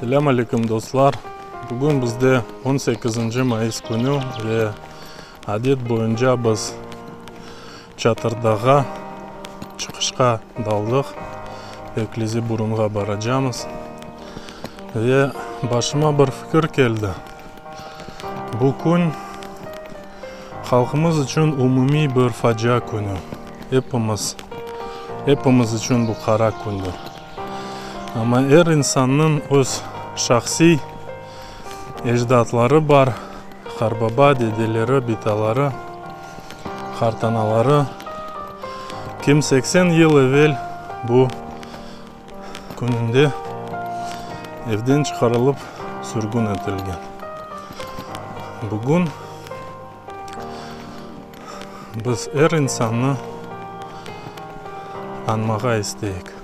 Selâm aleyküm, dostlar! Bugün bizde on sekizinci mayıs künü ve adet boyunca biz Çatırdağğa çıqışqa daldıq, Eklizi burunğa baracamız. Ve başıma bir fikir keldi, bu kün halqımız içün umumiy bir facia künü, epimiz, epimiz içün bu qara kündir. Amma er insannıñ öz şahsiy ecdatları bar, qarbaba, dedeleri, bitaları, qartanaları, kim 80 yıl evel bu kününde evden çıqarılıp sürgün etilgen. Bugün biz er insannı añmağa isteyik.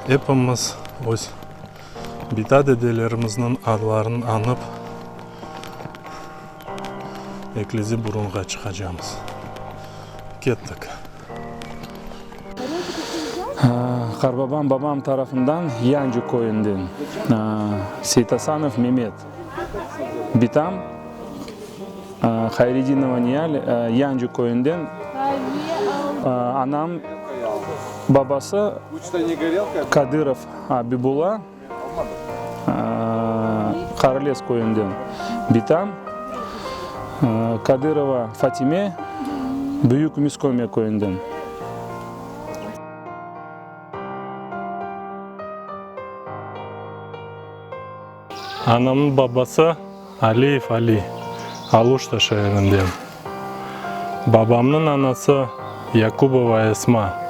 Epimiz öz bita-dedelerimizniñ adlarını añıp, Eklizi burunğa çıqacamız. Kettik. Qarbabam babam tarafından Yancı köyünden, Seytasanov Memet. Bitam, Hayredinova Niyal, Yancı köyünden. Anam babası Kadırov Abibulla, Qarles köyünden. Bitam, Kadırova Fatime, Büyük Misköme köyünden. Anamnıñ babası Aliyev Ali, Aluşta şeerinden. Babamnıñ anası Yakubova Esma,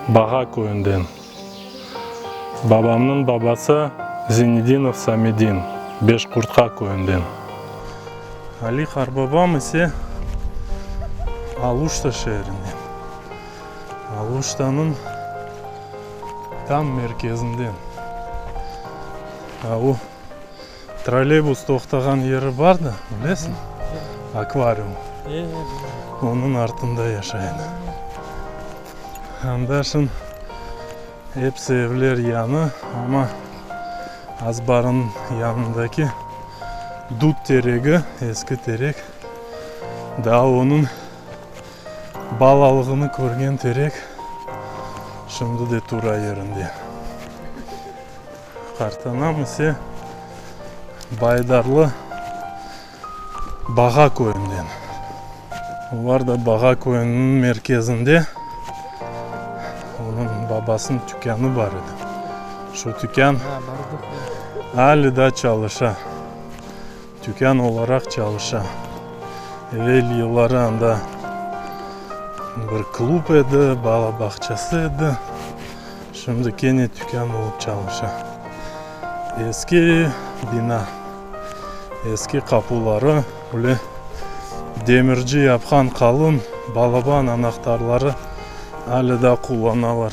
Bağa köyünden. Babamnıñ babası Zinedinov Samedin, Beşqurtqa köyünden. Ali qarbabam ise Aluşta şeerinden, Aluştanıñ tam merkezinden. A o trolleybus toqtağan yeri bar da, bilesiñ, akvarium, onıñ artında yaşay edi. Anda şın episi evler yañı, amma azbarınıñ yanındaki dut teregi, eski terek, daa onıñ Balalığını körgen terek şimdi de tura yerinde. Qartanam ise Baydarlı Bağa köyünden. Olar da Bağa köyüniñ merkezinde, onıñ babasınıñ tükânı bar edi. Şu tükân alâ daa çalışa. Tükân olaraq çalışa. Evel yılları anda bir klub edi, bala bağçası edi. Şimdi kene tükân olıp çalışa. Eski bina, eski qapuları, öyle demirci yapqan qalın, balaban anahtarları alâ daa qullanalar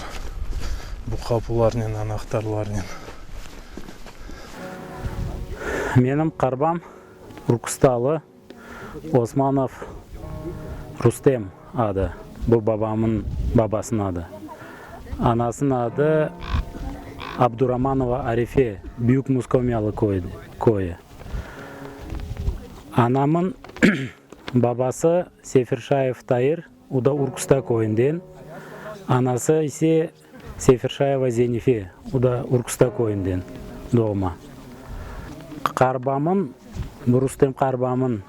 bu qapularnen, anahtarlarnen. Menim qarbam Urkustalı Osmanov Rustem adı, bu babamın babasınıñ adı. Anasınıñ adı Abduramanova Arife, Büyük Muskomyalı köyü. Anamın babası Sefirşayev Tair, o da Urkusta köyünden, anası ise Seyfirşayeva Zenife, o da Urkusta köyünden doğma. Qarbamın, bu Rustem qarbamın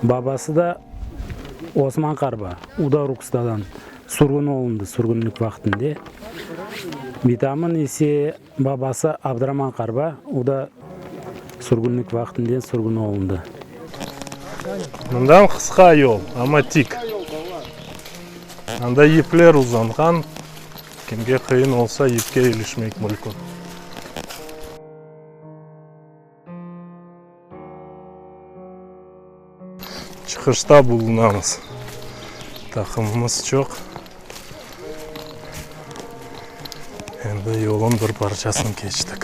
babası da Osman qarba, o da Urkustadan sürgün olundı sürgünlik vaqtında. Bitamın ise babası Abdraman qarba, o da sürgünlik vaqtında sürgün olundı. Mından qısqa yol, amma tik. Anda yipler uzanğan, kimge qıyın olsa, yipke ilişmek mülkün. Çıqışta bulunamız. Taqımımız çoq. Endi yolun bir parçasını keçtik.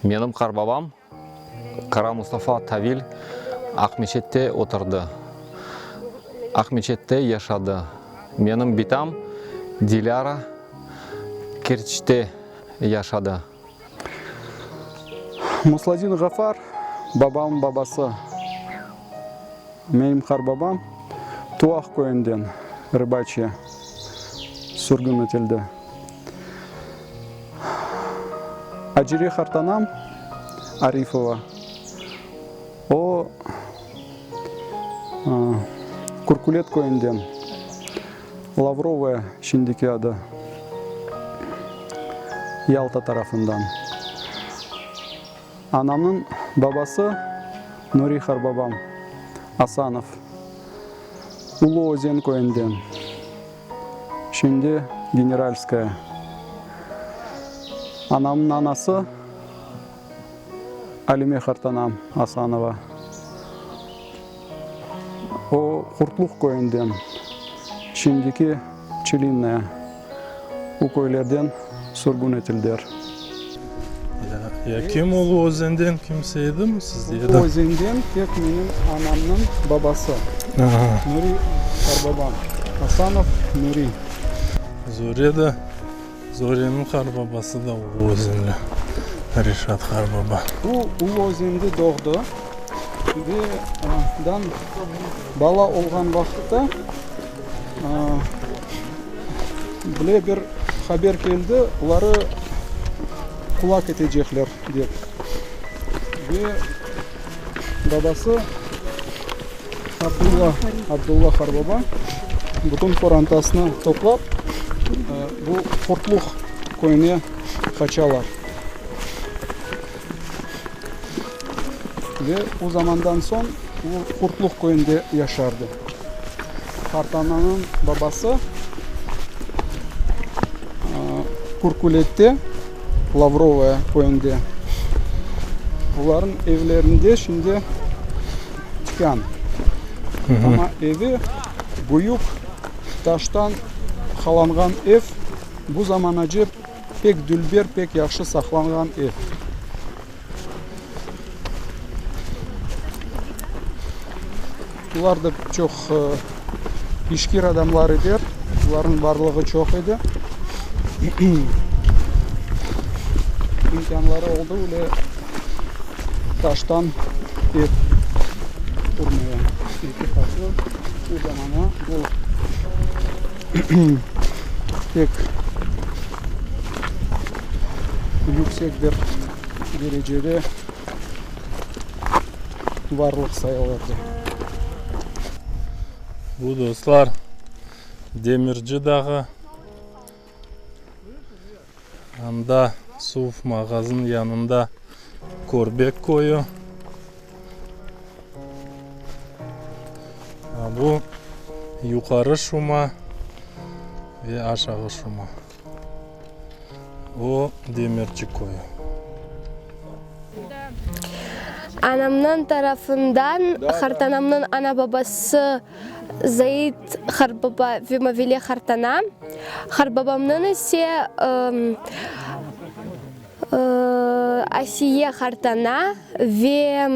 Menim qarbabam Kara Mustafa Tavil Aqmeçette oturdı. Aqmeçette yaşadı. Menim bitam Dilâra. Kerçte yaşadı. Musladin Ğafar, babamnıñ babası, menim qarbabam, Tuvaq köyünden, Rıbaçye, sürgün etildi. Acire qartanam, Arifova, o, Kürkület köyünden, Lavrovoye şimdiki adı, Yalta tarafından. Anamnıñ babası Nuri qarbabam, Asanov, Ulu Özen köyünden, şimdi Generalskoye. Anamnıñ anası Alime qartanam, Asanova. O, Qurtluq köyünden, şimdiki Çelinnaya, o köylerden sürgün etildiler. Ya, ya kim Ulu Özenden kimse edimi sizde ya da? Ulu Özenden tek menim anamnıñ babası, Nuri qarbabam, Asanov Nuri. Zore da, Zoreniñ qarbabası da Ulu Özenli, Reşat qarbaba. O, Ulu Özende doğdı ve dan bala olğan vaqıtta bile bir haber keldi, oları kulak etecekler dep. Ve babası Abdulla, Abdulla qarbaba bütün qorantasını toplap, bu Qurtluq köyüne qaçalar. Ve o zamandan soñ o Qurtluq köyünde yaşardı. Qartananıñ babası Kürkülette, Lavrovoye köyünde. Olarnıñ evlerinde şimdi tükân. Amma evi büyük taştan qalanğan ev, bu zamanace pek dülber, pek yahşı saqlanğan ev. Olar da çoq işkir adamlar ediler, olarnıñ barlığı çoq edi. İmkânları oldı, öyle taştan ev qurmaya. Eki qatlı o zamana bu pek yüksek bir derecede varlıq sayılırdı. Bu, dostlar, Demirci dağı. Anda suv mağazınıñ yanında Körbek köyü. Bu Yuqarı Şuma ve Aşağı Şuma. O, Demirci köyü. Anamnıñ tarafından qartanamnıñ ana-babası Zait qartbaba ve Mavile qartana, qartbabamnıñ ise Asiye qartana ve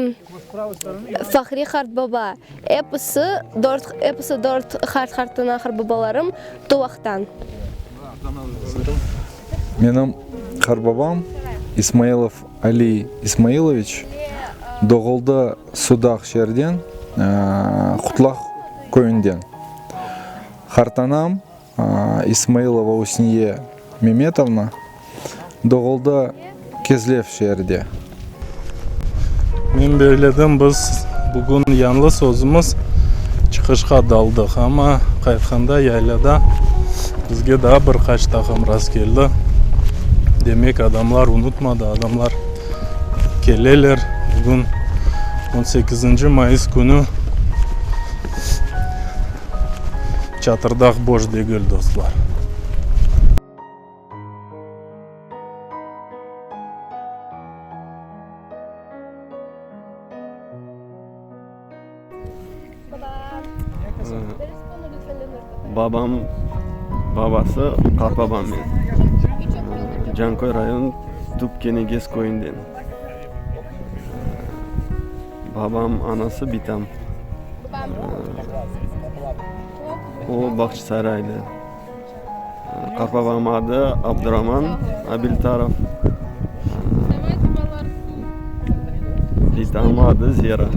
Fahri qartbaba, episi dört, episi dört qart-qartana, qartbabalarım Tuvaqtan. Menim qarbabam İsmailov Ali İsmailoviç doğuldı Sudaq şeerden, Qutlaq köyünden. Qartanam İsmailova Üsniye Memetovna doğuldı Kezlev şeerde. Men beyledim, biz bugün yañlız özümiz çıqışqa daldıq, amma qaytqanda yaylada bizge daa bir qaç taqım rastkeldi. Demek, adamlar unutmadı, adamlar keleler. Bugün on sekizinci mayıs künü Çatırdağ boş degil, dostlar. Babam babası qartbabam men. Canköy rayon Tüp Kenegez köyünden. Babam anası bitam. O Bağçasaraylı. Qartbabam adı Abduraman Abiltarov. Bitamnıñ adı Zera.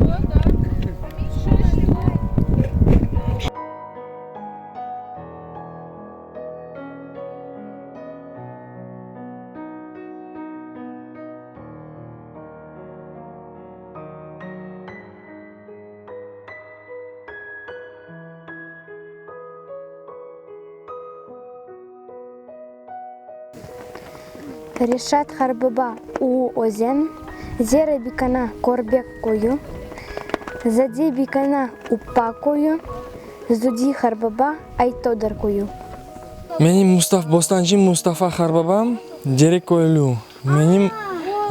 Reşat qartbaba Ulu Özen, Zera bikana Körbek köyü, Zade bikana Upa köyü, Zudi qartbaba Aytodor köyü. Menim Mustaf Bostancı Mustafa qarbabam Dereköylü. Menim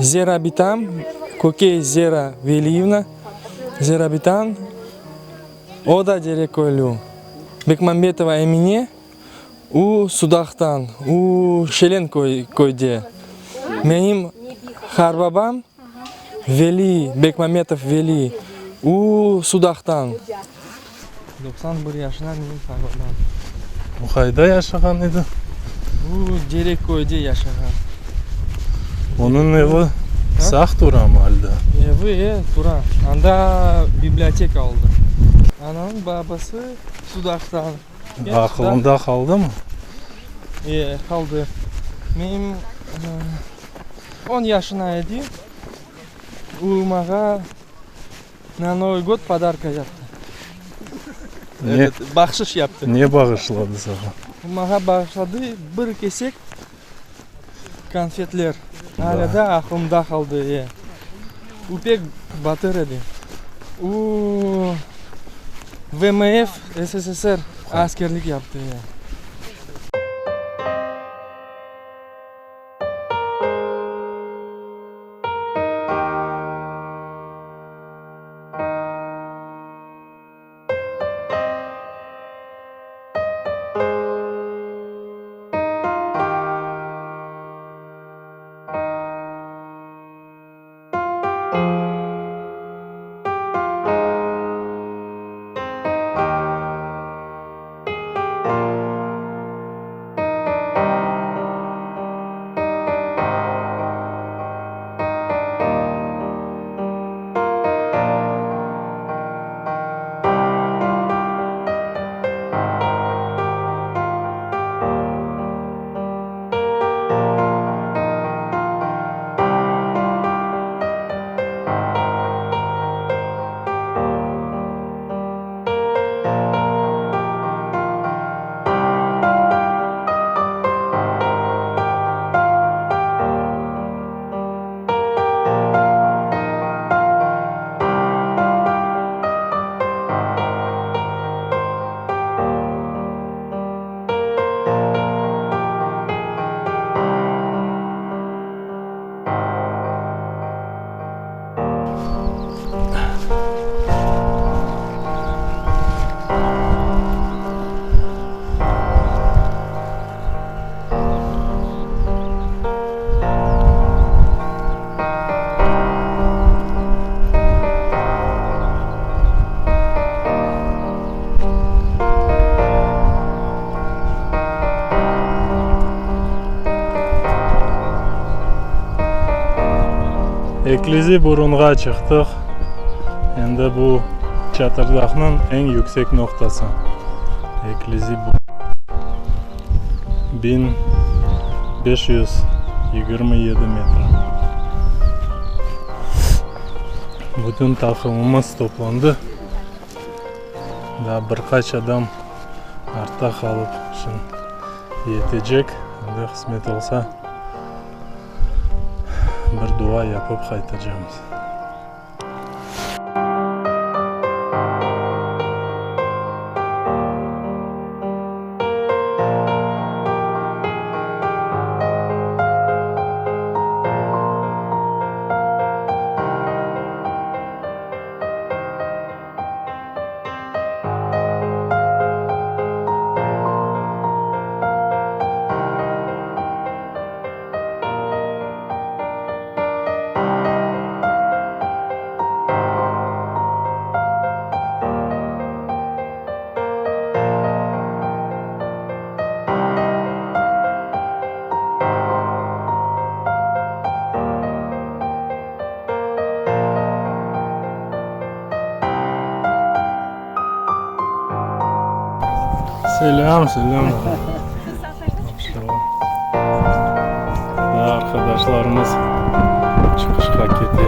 Zera bitam, Kökey Zera Veliyevna, Zera bitam, o da Dereköylü. Bekmambetova Emine, u Sudaqtan, u Şelen köyde. Menim qarbabam Veli, Bekmambetov Veli, u Sudaqtan. 91 yaşına menim qarbabam. O qayda yaşağan edi? U Dereköyde yaşağan. Onıñ evi sağ turamı alda? Evi, e, tura. Anda biblioteka oldı. Anamnıñ babası Sudaqtan. Aqılında qaldımı? E, qaldı. Menim on yaşına edi, u mağa Na Novıy god podarka yaptı. Ne? Этот, bahşış yaptı. Ne bağışladı saña? Mağa bağışladı bir kesek konfetler. Alâ da aqlımda qaldı, e. U pek batır edi. U VMF SSSR askerlik yaptı, e. Eklizi burunğa çıqtıq. Endi bu Çatırdağnıñ eñ yüksek noqtası. Eklizi burun. 1527 metr. Bütün taqımımız toplandı. Daa bir qaç adam artta qalıp, şimdi yetecek. Endi qısmet olsa, bir dua yapıp qaytacamız. Selâm, selâm. Arqadaşlarımız çıqışqa kete.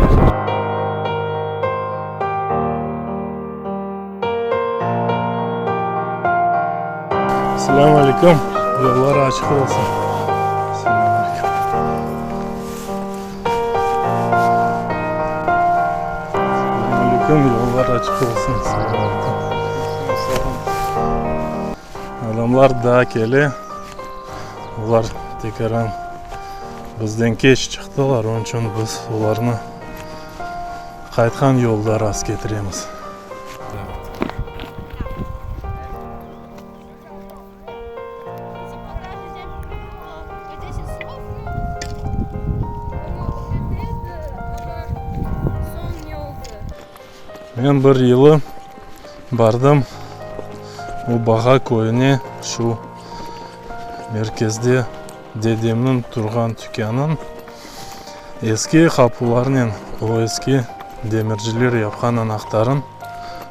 Selâm aleyküm. Yollar açıq olsun. Selâm aleyküm. Selâm aleyküm. Yollar açıq olsun. Selâm aleyküm. Adamlar daa kele. Olar tekaran bizden keç çıqtılar, onıñ içün biz olarnı qaytqan yolda rast ketiremiz. Men bir yılı bardım Ubağa köyüne, şu merkezde dedemniñ turğan tükânın eski qapularnen o eski demirciler yapqan anahtarın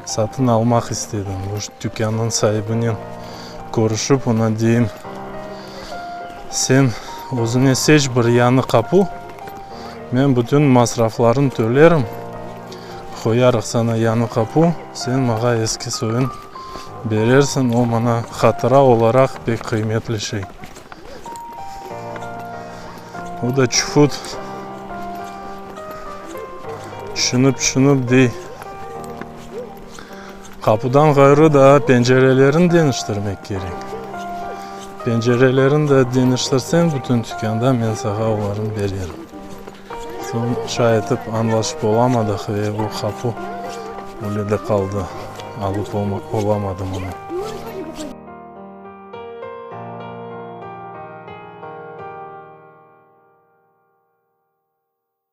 satın almaq istedim. Bu tükânnıñ saibinen körüşip, oña deyim, Sen özüne seç bir yañı qapu, men bütün masraflarını tölerim, qoyarıq saña yañı qapu, sen maña eski soyun berersiñ, o maña hatıra olaraq pek qıymetli şey. O da çufut tüşünip-tüşünip dey, Qapudan ğayrı daa pencerelerini deñiştirmek kerek. Pencerelerini de deñiştirseñ, bütün tükânda men saña olarnı bererim. Soñ şay etip añlaşıp olamadıq ve o qapu öyle de qaldı, alıp olamadım onı.